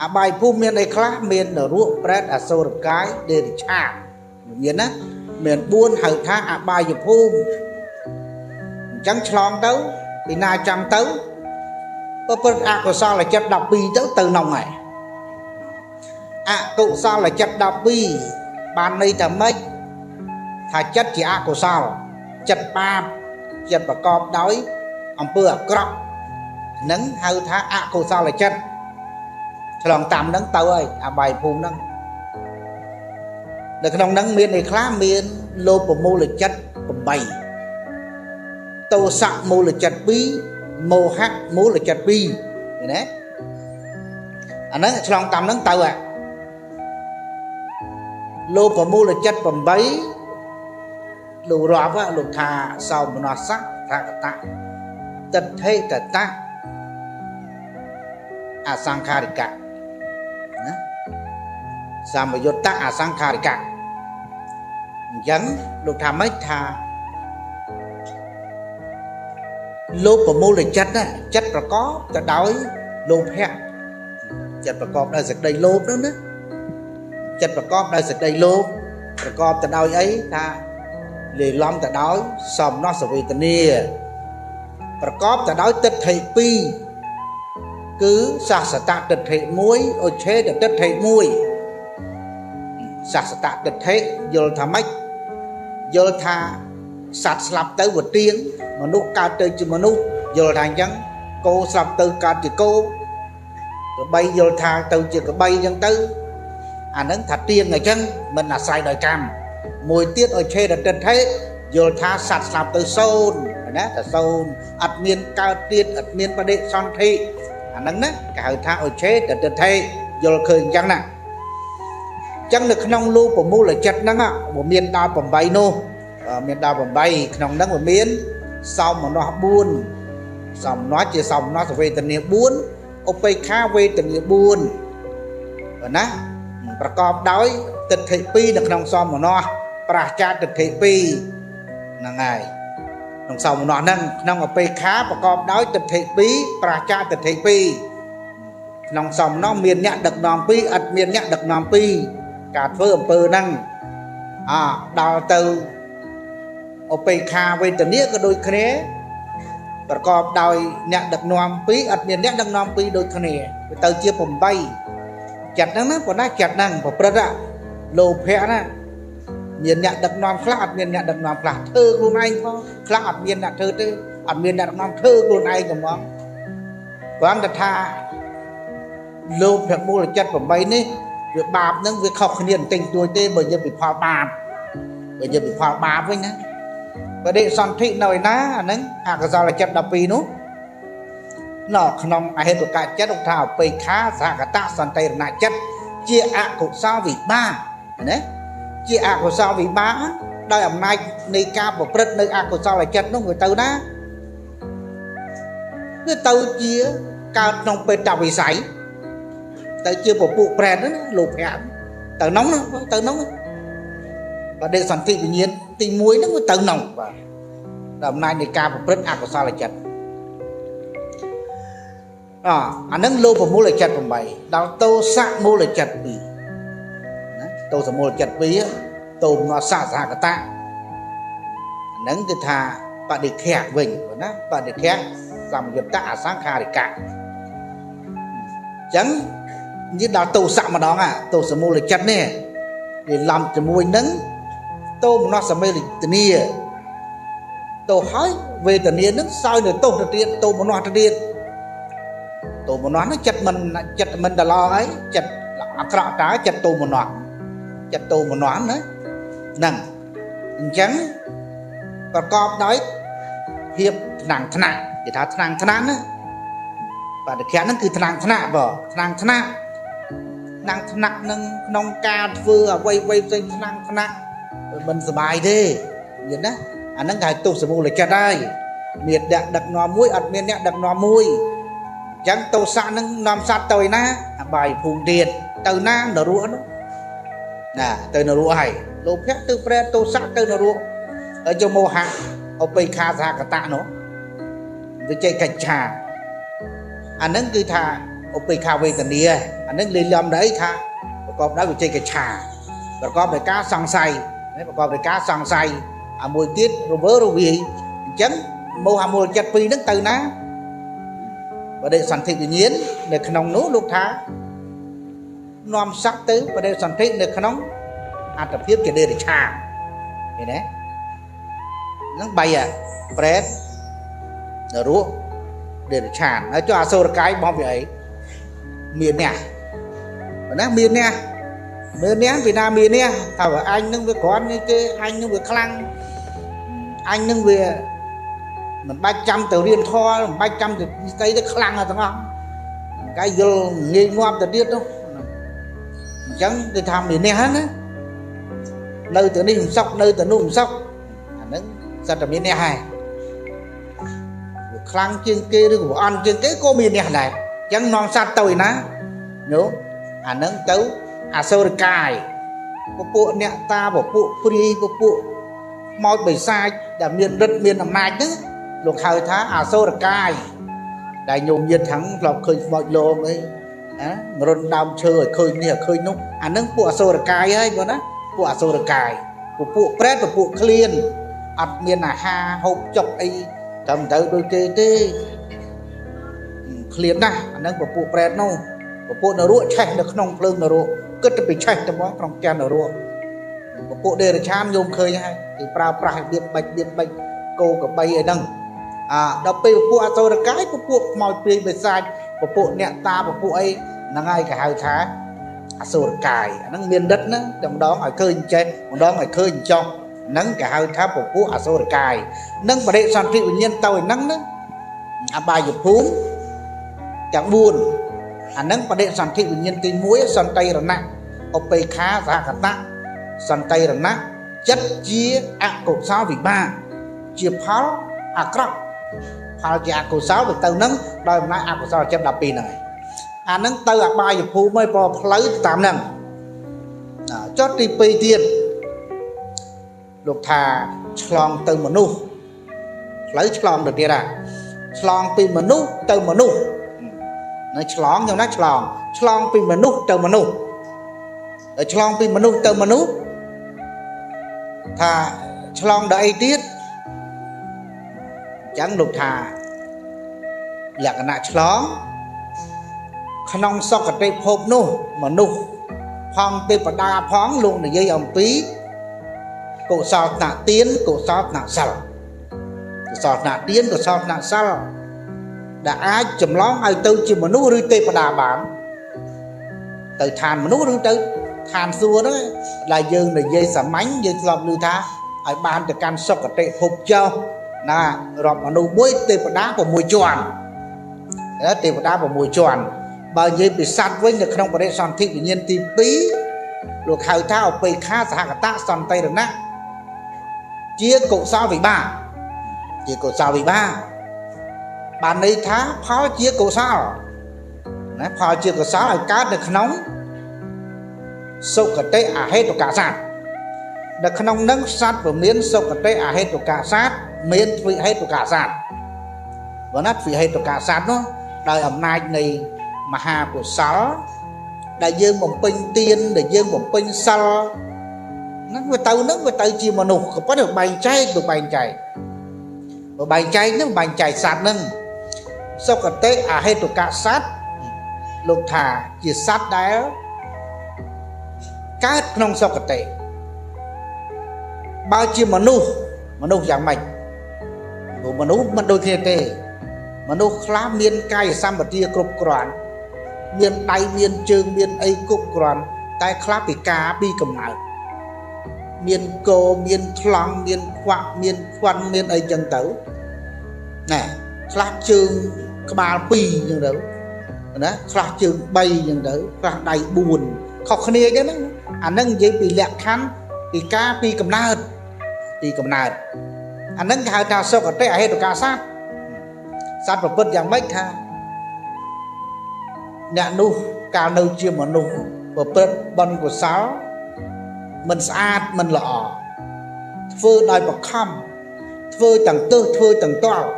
អបាយភូមិមានអីខ្លះមាននរកប្រេតអសុរកាយដេរិឆានមានណាមាន4ហៅថាអបាយភូមិអញ្ចឹងឆ្លងទៅពីណាចាំទៅប្រព្រឹត្តអកុសលចិត្ត12ទៅទៅនងហើយអកុសលចិត្ត12បានន័យថាម៉េចថាចិត្តជាអកុសលចិត្តបាបចិត្តប្រកបដោយអំពើអាក្រក់នឹងហៅថាអកុសលចិត្តឆ្លងតាមនឹងទៅហើយអបាយភូមិហ្នឹងនៅក្នុងហ្នឹងមានអីខ្លះមានលោភមូលចិត្ត8ទោសៈមូលចិត្ត2មោហៈមូលចិត្ត2ឃើញទេអាហ្នឹងឆ្លងតាមហ្នឹងទៅហ่ะលោភមូលចិត្ត8លោករាប់លោកថាសោមនស្សៈថាកតៈទិដ្ឋិតតៈអសង្ខារិកៈណាសមយុត្តៈអសង្ខារិកៈអញ្ចឹងលោកថាម៉េចថាលោភមូលចិត្តណាចិត្តប្រកបទៅដោយលោភៈចិត្តប្រកបដោយសេចក្តីលោភហ្នឹងណាចិត្តប្រកបដោយសេចក្តីលោភប្រកបទៅដោយអីថាលាយឡំទៅដោយសោមនស្សវេទនាប្រកបទៅដោយទិដ្ឋិ2គឺសាសតទិដ្ឋិ1ឧឆេតទិដ្ឋិ1សាសតទិដ្ឋិយល់ថាម៉េចយល់ថាសត្វស្លាប់ទៅវាទៀងមនុស្សកើតទៅជាមនុស្សយល់ថាអញ្ចឹងគោស្លាប់ទៅកើតជាគោក្របីយល់ថាទៅជាក្របីអញ្ចឹងទៅអាហ្នឹងថាទៀងអញ្ចឹងមិនអាស្រ័យដោយកម្មមួយទៀតឧឆេតទិដ្ឋិយល់ថាសត្វស្លាប់ទៅសូន្យណាថាសូន្យអត់មានកើតទៀតអត់មានបដិសន្ធិអាហ្នឹងណាគេហៅថាឧឆេតទិដ្ឋិយល់ឃើញអញ្ចឹងណាអញ្ចឹងនៅក្នុងលោភមូលចិត្តហ្នឹងវាមានដល់8នោះមានដល់8ក្នុងហ្នឹងវាមានសោមនស្ស4សោមនស្សជាសោមនស្សវេទនា4ឧបេក្ខាវេទនា4បាទណាប្រកបដោយទិដ្ឋិ2នៅក្នុងសោមនស្សប្រាសចាកទិដ្ឋិ2ហ្នឹងហើយក្នុងសោមនស្សហ្នឹងក្នុងឧបេក្ខាប្រកបដោយទិដ្ឋិ2ប្រាសចាកទិដ្ឋិ2ក្នុងសោមនស្សមានអ្នកដឹកនាំ2អត់មានអ្នកដឹកនាំ2ការធ្វើអំពើហ្នឹងអដល់ទៅឧបេក្ខាវេទនាក៏ដូចគ្នាប្រកបដោយអ្នកដឹកនាំ2អត់មានអ្នកដឹកនាំ2ដូចគ្នាវាទៅជា8ចិត្តហ្នឹងណាប៉ុន្តែចិត្តហ្នឹងប្រព្រឹត្តលោភៈណាមានអ្នកដឹកនាំខ្លះអត់មានអ្នកដឹកនាំខ្លះធ្វើខ្លួនឯងផងខ្លះអត់មានអ្នកធ្វើទេអត់មានអ្នកដឹកនាំធ្វើខ្លួនឯងហ្មងគ្រាន់តែថាលោភៈមូលចិត្ត8នេះវាបាបហ្នឹងវាខុសគ្នាបន្តិចតួចទេបើយើងពីផលបាបបើយើងពីផលបាបវិញណាបដិសន្ធិនៅឯណាអាហ្នឹងអកុសលចិត្ត12នោះនៅក្នុងអហេតុកចិត្តលោកថាឧបេក្ខាសហកតសន្តិរណចិត្តជាអកុសលវិបាកណាជាអកុសលវិបាកដោយអំណាចនៃការប្រព្រឹត្តនៅអកុសលចិត្តនោះវាទៅណាវាទៅជាកើតក្នុងបេតវិស័យទៅជាពពួកប្រែតណាលោភៈទៅនងទៅនងបដិសន្ធិវិញ្ញាណទី1ហ្នឹងវាទៅនងបាទដល់អំណាចនៃការប្រព្រឹត្តអកុសលចិត្តអាហ្នឹងលោភមូលចិត្ត8ដល់ទោសៈមូលចិត្ត2ណាទោសមូលចិត្ត2ទោមនស្សៈសហកតៈអាហ្នឹងគឺថាបដិខៈវិញណាបដិខៈសមយុត្តអសង្ខារិកៈអញ្ចឹងនិយាយដល់ទោសៈម្ដងទោសមូលចិត្តនេះវាឡំជាមួយនឹងទោមនស្សវេទនាទោសហើយវេទនានឹងសោយនៅទោសទៅទៀតទោមនស្សទៅទៀតទោមនស្សហ្នឹងចិត្តមិនដឡងអីចិត្តអាក្រក់តើចិត្តទោមនស្សចិត្តទោមនស្សណាហ្នឹងអញ្ចឹងប្រកបដោយភាពថ្នាំងថ្នាក់គេថាថ្នាំងថ្នាក់ណាបដិខៈហ្នឹងគឺថ្នាំងថ្នាក់បងថ្នាំងថ្នាក់ថ្នាំងថ្នាក់នឹងក្នុងការធ្វើអ្វីអ្វីផ្សេងថ្នាំងថ្នាក់មិនសบายទេយល់ណាអាហ្នឹងគេហៅទោសមូលចិត្តហើយមានអ្នកដឹកនាំមួយអត់មានអ្នកដឹកនាំមួយអញ្ចឹងទោសៈហ្នឹងនាំសត្វទៅឯណាអបាយភូមិទៀតទៅណានរកនោះណាទៅនរកហើយលោភៈទៅប្រែទោសៈទៅនរកហើយចុះមោហៈឧបេក្ខាសហកតៈនោះវិជ័យកិច្ឆាអាហ្នឹងគឺថា ឧបេក្ខាវេទនាអានឹងលេលំដល់អីថាប្រកបដោយវិជ័យកឆាប្រកបដោយការសង្ស័យប្រកបដោយការសង្ស័យអាមួយទៀតរវើរវាយអញ្ចឹងមោហមូលចិត្តពីរហ្នឹងទៅណាបដិសន្ធិវិញ្ញាណនៅក្នុងនោះលោកថានាំសត្វទៅបដិសន្ធិនៅក្នុងអត្តភាពជាដេរឆានឃើញទេហ្នឹងបីប្រេតនរកដេរឆានហើយចុះអសុរកាយបងពីអីមានអ្នកណាមានអ្នកមានអ្នកពីណាមានអ្នកថាបើអញនឹងវាគ្រាន់នេះគេអញនឹងវាខ្លាំងអញនឹងវាមិនបាច់ចាំទៅរៀនធម៌មិនបាច់ចាំទៅស្អីទៅខ្លាំងទាំងអស់កាយយល់ងាយងាប់ទៅទៀតនោះអញ្ចឹងគេថាមានអ្នកណានៅទៅនេះមិនសុកនៅទៅនោះមិនសុកអាហ្នឹងសិតតែមានអ្នកហើយវាខ្លាំងជាងគេឬក៏អន់ជាងគេក៏មានអ្នកដែរអញ្ចឹងនាំសត្វទៅឯណានោះអាហ្នឹងទៅអសុរកាយពពួកអ្នកតាពពួកព្រាយពពួកខ្មោចបិសាចដែលមានឫទ្ធិមានអំណាចហ្នឹងលោកហៅថាអសុរកាយដែលញោមញាតខាងធ្លាប់ឃើញខ្មោចលងអីណារុនដើមឈើឲ្យឃើញនេះឲ្យឃើញនោះអាហ្នឹងពួកអសុរកាយហើយបងណាពួកអសុរកាយពួកប្រេតពួកឃ្លានអត់មានអាហារហូបចុកអីត្រឹមត្រូវដូចគេទេឃ្លានណាស់អាហ្នឹងពពួកប្រេតនោះពពួកនរកឆេះនៅក្នុងភ្លើងនរកគិតទៅពីឆេះទៅមកក្នុងផ្ទះនរកពពួកដេរឆានញោមឃើញហើយគេប្រើប្រាស់របៀបបាច់របៀបបាច់គោក្របីអីហ្នឹងអាដល់ពេលពពួកអសុរកាយពពួកខ្មោចព្រាយបិសាចពពួកអ្នកតាពពួកអីហ្នឹងហើយគេហៅថាអសុរកាយអាហ្នឹងមានរិទ្ធណាតែម្ដងឲ្យឃើញចេះម្ដងឲ្យឃើញចោះហ្នឹងគេហៅថាពពួកអសុរកាយនឹងបរិសន្ធិវិញ្ញាណទៅឯហ្នឹងណាអបាយភូមិទាំង4អាហ្នឹងបដិសន្ធិវិញ្ញាណទី1សន្តិរណៈឧបេក្ខាសហកតៈសន្តិរណៈចិត្តជាអកុសលវិបាកជាផលអាក្រក់ផលជាអកុសលទៅទៅហ្នឹងដោយអំណាចអកុសលចិត្ត12ហ្នឹងហើយអាហ្នឹងទៅអបាយភូមិហើយផ្លូវតាមហ្នឹងចុះទី2ទៀតលោកថាឆ្លងទៅមនុស្សផ្លូវឆ្លងទៅទៀតហ่ะឆ្លងពីមនុស្សទៅមនុស្សនៅឆ្លងយ៉ាងណាឆ្លងឆ្លងពីមនុស្សទៅមនុស្សហើយឆ្លងពីមនុស្សទៅមនុស្សថាឆ្លងដល់អីទៀតអញ្ចឹងលោកថាលក្ខណៈឆ្លងក្នុងសុគតិភពនោះមនុស្សផងទេវតាផងលោកនិយាយអំពីកុសលថ្នាក់ទានកុសលថ្នាក់សិលកុសលថ្នាក់ទានកុសលថ្នាក់សិលដែលអាចចម្លងឲ្យទៅជាមនុស្សឬទេវតាបានទៅឋានមនុស្សឬទៅឋានសួគ៌ហ្នឹងដែលយើងនិយាយសាមញ្ញយើងធ្លាប់ឮថាឲ្យបានទៅកាន់សុគតិភពចុះណារាប់មនុស្សមួយទេវតា6ជាន់ទេវតា6ជាន់បើនិយាយពីសត្វវិញនៅក្នុងបរិសន្ធិវិញ្ញាណទី2លោកហៅថាឧបេក្ខាសហកតៈសន្តិរណៈជាកុសលវិបាកជាកុសលវិបាកបានន័យថាផលជាកុសលណាផលជាកុសលឲ្យកើតនៅក្នុងសុគតិអហេតុកសត្វនៅក្នុងនឹងសត្វពមានសុគតិអហេតុកសត្វមានទ្វិហេតុកសត្វបើណាទ្វិហេតុកសត្វនោះដោយអំណាចនៃមហាកុសលដែលយើងបំពេញទានដែលយើងបំពេញសិលហ្នឹងវាទៅហ្នឹងវាទៅជាមនុស្សក៏ប៉ុន្តែបែងចែកទៅបែងចែកបើបែងចែកហ្នឹងបែងចែកសត្វហ្នឹងសុគតិអហេតុកសត្វលោកថាជាសត្វដែលកើតក្នុងសុគតិបើជាមនុស្សមនុស្សយ៉ាងម៉េចព្រោះមនុស្សមិនដូចគ្នាទេមនុស្សខ្លះមានកាយសម្បទាគ្រប់គ្រាន់មានដៃមានជើងមានអីគ្រប់គ្រាន់តែខ្លះពិការពីកំណើតមានកោមានថ្លង់មានខ្វាក់មានខ្វាន់មានអីចឹងទៅណែខ្លះជើងក្បាល2ចឹងទៅណាខ្លះជើង3ចឹងទៅខ្លះដៃ4ខុសគ្នាចឹងណាអាហ្នឹងនិយាយពីលក្ខខណ្ឌពិការពីកំណើតពីកំណើតអាហ្នឹងគេហៅថាសុគតិអហេតុកាសត្វសត្វប្រព្រឹត្តយ៉ាងម៉េចថាអ្នកនោះកាលនៅជាមនុស្សប្រព្រឹត្តបុណ្យកុសលមិនស្អាតមិនល្អធ្វើដោយបខំធ្វើទាំងទើសធ្វើទាំងតល់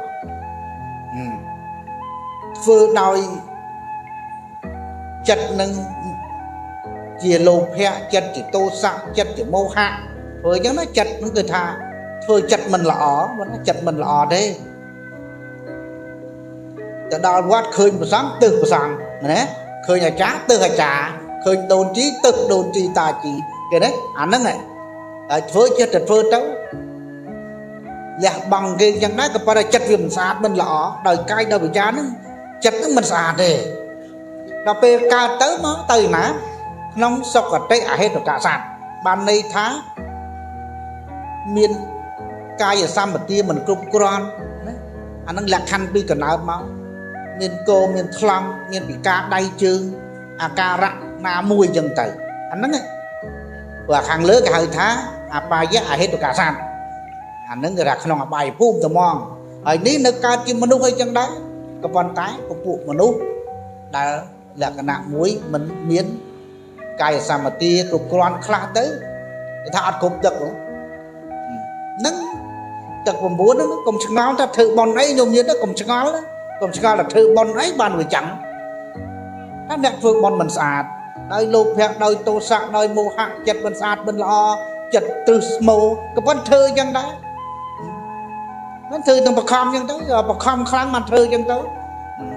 ធ្វើដោយ ចិត្តនឹងជាលោភៈចិត្តជាទោសៈចិត្តជាមោហៈធ្វើអញ្ចឹងណាចិត្តហ្នឹងគឺថាធ្វើចិត្តមិនល្អណាចិត្តមិនល្អទេទៅដល់វត្តឃើញព្រះសង្ឃទិសព្រះសង្ឃណាឃើញអាចារ្យទិសអាចារ្យឃើញដូនជីទិសដូនជីតាជីគេណាអាហ្នឹងហើយធ្វើចិត្តទៅធ្វើទៅលះបង់គេអញ្ចឹងដែរក៏ប៉ុន្តែចិត្តវាមិនស្អាតមិនល្អដោយកាយដោយវិញ្ញាណហ្នឹងចិត្តហ្នឹងមិនស្អាតទេដល់ពេលកើតទៅមកទៅណាក្នុងសុគតិអហេតុកសត្វបានន័យថាមានកាយសម្បទាមិនគ្រប់គ្រាន់ណាអាហ្នឹងលក្ខខណ្ឌពីកណើតមកមានគោមានថ្លង់មានពិការដៃជើងអាការៈណាមួយអញ្ចឹងទៅអាហ្នឹងព្រោះខាងលើគេហៅថាអបាយៈអហេតុកសត្វអាហ្នឹងគេថាក្នុងអបាយភូមិត្មងហើយនេះនៅកើតជាមនុស្សអីចឹងដែរក៏ប៉ុន្តែពពួកមនុស្សដែលលក្ខណៈមួយមិនមានកាយសម្បទាគ្រប់គ្រាន់ខ្លះទៅគេថាអត់គ្រប់ទឹកហ្នឹងទឹក9ហ្នឹងកុំឆ្ងល់ថាធ្វើបន់អីញោមញាតិកុំឆ្ងល់កុំឆ្ងល់ថាធ្វើបន់អីបានវាចឹងតែអ្នកធ្វើបន់មិនស្អាតដោយលោភៈដោយទោសៈដោយមោហៈចិត្តមិនស្អាតមិនល្អចិត្តទ្រឹស្មោក៏ប៉ុន្តែធ្វើចឹងដែរមិនធ្វើទាំងបខំចឹងទៅបខំខ្លាំងបានធ្វើចឹងទៅ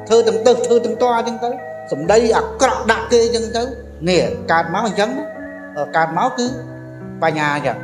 ធ្វើទាំងទឹះធ្វើទាំងតចឹងទៅសម្ដីអាក្រក់ដាក់គេចឹងទៅនេះកើតមកអញ្ចឹងកើតមកគឺបញ្ញាអញ្ចឹង